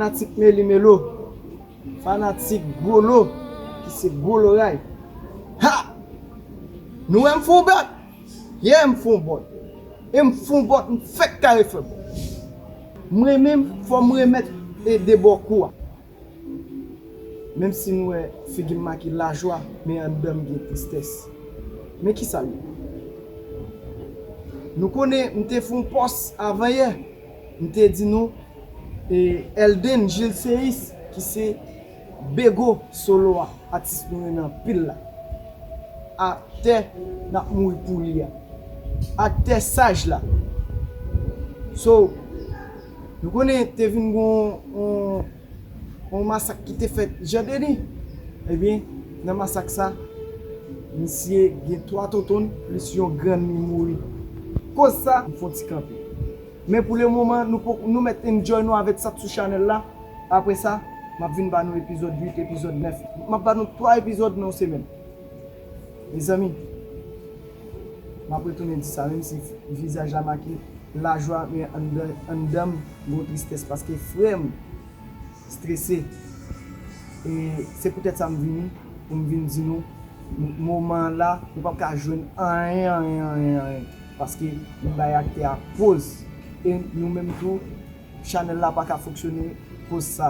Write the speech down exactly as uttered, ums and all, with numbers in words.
Fanatik Meli Melo, fanatik Golo, ki se Golo Ray. Ha! Nou wè m fè yon bòt? Yeah, m fè yon bòt. E m fè yon bòt, m fèk kare fè bòt. Mwen menm, fò m remèt e de bò kou a. Menm si nou wè figi m make lajwa, men anndan m gen tristès. Men kisa l ye? Nou konnen m te fè yon pòs avan yè, m te di nou, e Elden Gilles Seyis, ki se Bego Solo a, atis nou renmen anpil la. Aktè n ap mouri pou li a. Aktè saj la. So, nou konnen te vin gon yon, yon masak ki te fèt Jan Deni. Ebyen, nan masak sa, misye gen twa tonton l plis yon grann li mouri. Koz sa, m fè yon ti kanpe. Men pou le moman, nou poko, nou mèt enjoy nou avèk sa k sou chanèl la. Apre sa, m ap vin ba nou epizòd uit, epizòd nèf. M ap ba nou twa epizòd nan yon semèn. Mezanmi, m ap retounen di sa, menm si vizaj la make lajwa, men anndan, anndan m gon tristès paske frè m strese. E se poutèt sa m vini, pou m vin di nou, m- moman an la, nou p ap ka jwenn anyen, anyen, anyen, anyen. Paske m bay aktè a poz. E nou menm tou, chanèl la pa ka fonksyone koz sa.